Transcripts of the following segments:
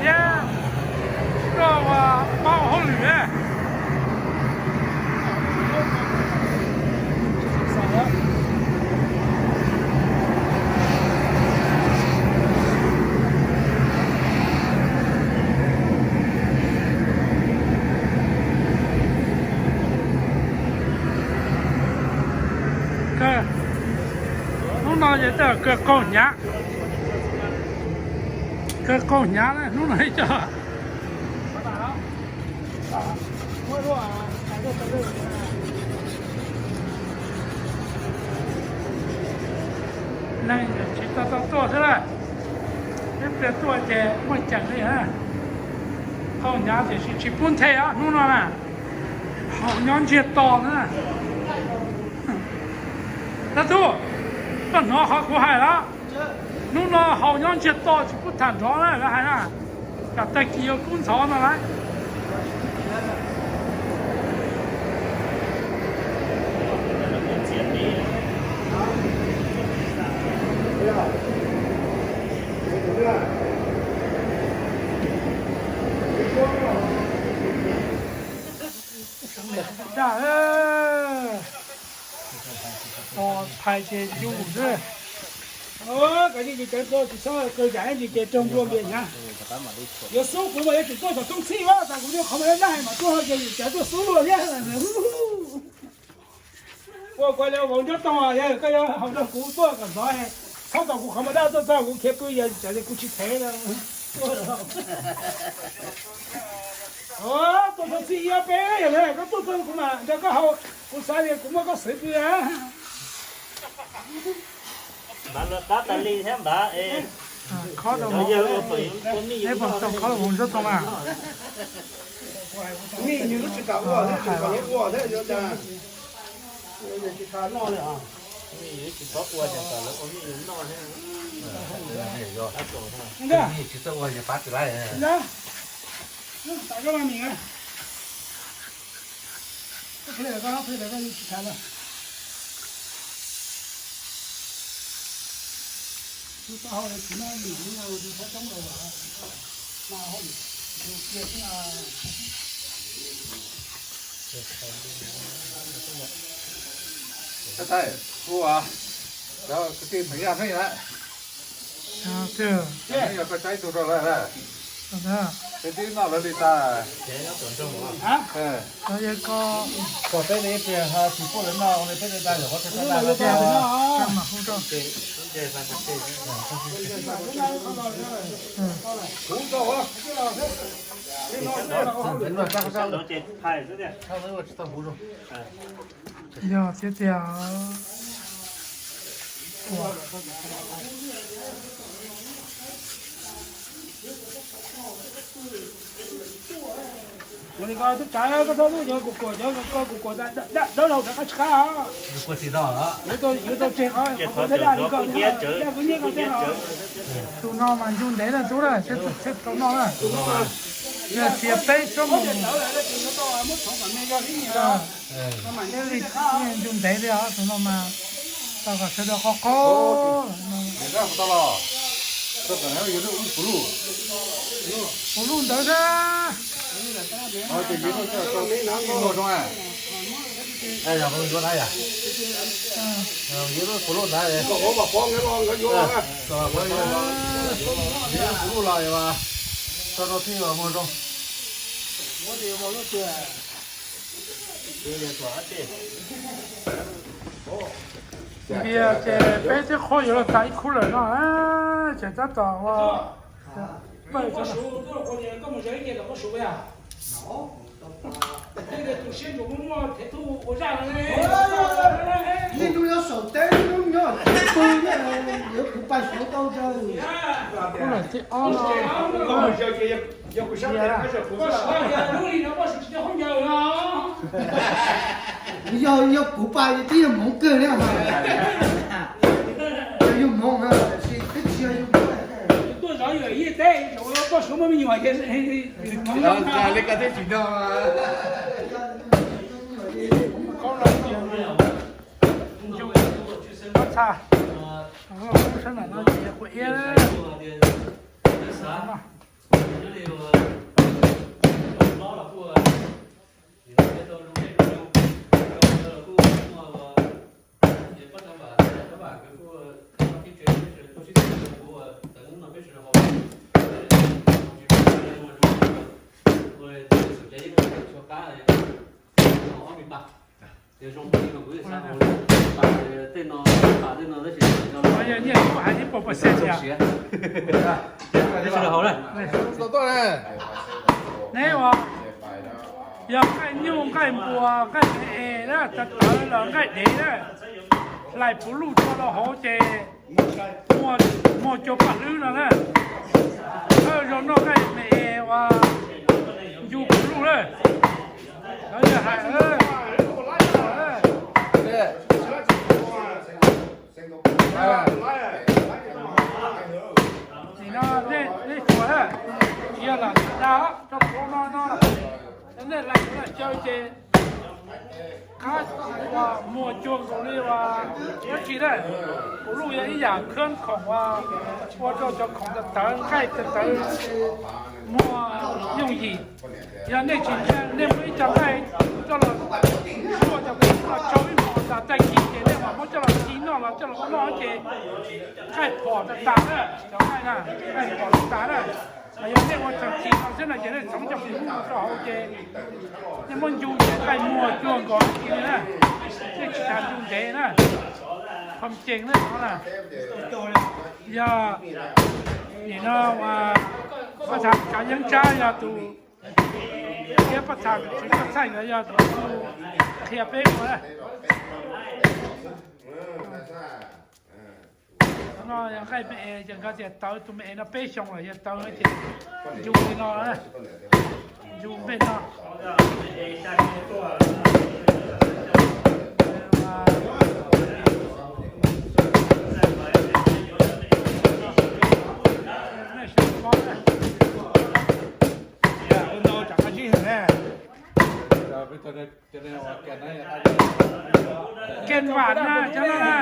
Thiab koj ua pab ua hauj lwm. Hnub no ces kawg qaug hnyav, kawg qaug hnyav na hnub no ib co. Neeg tsis tau tau tuaj xwb na, ib pliag tuaj ces muaj ceem li na. Qaug hnyav tiam sis tsis pub nthe os hnub no na, haus nyob ntsiag to na. Tab tug, koj hnov qhov kuv hais los? Hnub no haus nyob ntsiag to tsis pub tham nrov na, lawv hais na. Tsam tag kis yuav kub ntxhov no lawm. Dag, tos thais ces ncu xwb. Koj yeej tsis txhob kawg zam ib ntsis ces raug nplua npias hnyav. Yuav xub kuv mas yuav tsum tuaj tom toob txhij os, tas kuv niag qhov mas dab hais mas tuaj ces yus cav tuaj xub luaj thiab. Ua kuv li vauv ncuab toog, yog koj yuav haus nrog kuv tuaj kom ntxov, txhob tom kuv qhov mas dab tuaj txog kuv khiav pw, yog tsam li kuv tsis thev. Tuaj toob txhij ib ob peb yog li koj tuaj txog kuv mas nrog koj haus, kuv xav li kuv muab koj xwv pw. Npab lub qab tas li thiab npab es. Khob rau, neb puas tau khob rau hauv ncuab toog na? Mij nws lub tsis kam ua thiab, tsis kam lub ua thiab yuav cas. Tsis kam noj li os. Mij yus tsis paub ua ces kom lawv ua mij yus noj thiab. Mij tsis txawj ua ces pab tsis laib. Ua, cov kwv tij Hmoob Yaj Hmoob lawm. Yog koj tsaib ib tug rau lawm, kwv tij noj lawv li tas. Kom peb li pliag tsis pub lawv noj li peb li tas, yog qhov tseeb tas lawv tas. Yog thiab tiag. Ua li ko tub tsav, koj txhob lub cov kuv kuam cov ko, kuv kuam dawb laug rov qab tsis qab os. Yuav tau tseg qhov kuv daj li ko, daj kuv nyiab ko thiab os. Tus no mas ncu ntev na tub na, thiaj tau noj na. Yog txiav peb xuab moos. Thiaj li ncu ntev li os, tus no mas tau kom sawv daws qo qo. Puv luj ntawd xwb. Puv luj ntawd, puv luj los tso rau tij los muag zoo. Ntiag ces peb twb qhuav yuav los tas ib khub lawm no, ces tab tom ua. Ib hnub nyob saum teb, ib hnub nyob tsev pw, yuav kuv pais suav tau rau. Khub lawm tib ob no. Yog, yog kuv pais twb yog hmoov kawg li. Yog hmoov, tab sis twb tsis yog yus. Tuaj zov yus ib teb, koj suav muaj me nyuam ces li ko thiaj tsis nrog. Kob no ces ncu, kob txha, sab nram no ces yog kua iab. Nyob li ua, hlob los kuj, nim no peb tau zoo siab zoo, zoo los kuj muaj ua, ces pab thab vam, thab vam kwv kuj tau tib tsev, peb sawv daws tuaj sib tw kuv ua tawv hnub no peb sawv daws haus, tsis pab zoo zoo, ua xum caiv ib qho qab, haus ob me pas. Yog zoo li no kuv yeej xav haus li, pas tej no, pas tej no tab sis yog nyiaj kuj hais ib puas percent tias, peb sawv daws haus na. Neb ua, yog nqaij nyuj, nqaij npua, nqaij me es na, tawv tawv los nqaij dev na, hlais puv luj tso rau hauv ces muag, muag cua paj hlwb no na. Zoo noj nqaij me es ua ncu puv luj na. Lawv yog hais, nim no nej, nej xyuas na, tsis yog lam dag rau qhov no no, nej hlais puv luj xyaw ces qab uas muag cua nkaus li uas dab tsi na, puv luj yog ib yam khab khoom uas ua rau cov khoom tawv tawv, nqaij tawv tawv muag yooj yim. Yog nej tsis ntseeg, nej muab ib co nqaij coj los, muab cov khoom los tsau ib hmos tas tag kis ces nej mam muab coj los ci noj los coj los ua noj ces nqaij phom tas tas na, cov nqaij na, nqaij phom tas tas na. Mas yog nej ua txog kis no xwb no ces nej txhoov cov khoom no rau hauv ces nej muab ncu ces nqaij muag cua nkaus li na, nej tsis tas ncu ntev na, phom cees na no na. Yog nim no pab tham Kav Yeeb Tsab yog tus, thiab pab tham Tswv Txaj Xaij nkawd yog tus qhia peb ua na. No yog nqaij me es, ces nkawd tias tawv tus me es no peb xyoo lawm yog tawv ces ncu li no, ncu npej no. Kiag vam na cov no na.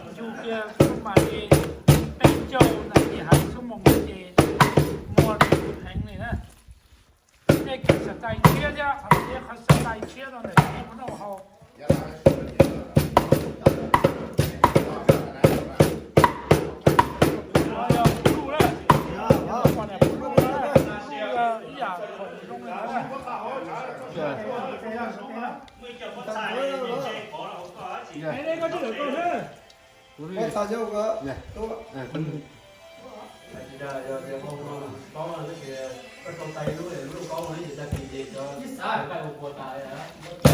Ncu kiag xub mas li peb caug nas this hais xub moos ces muag heev li na. Nej kiag xav tais tshiab thiab, qhov no qhov xav tais tshiab no ntawm nej ua noj ua haus. Yog puv luj na, puv luj na, ib yam khoom zoo li ntawd na.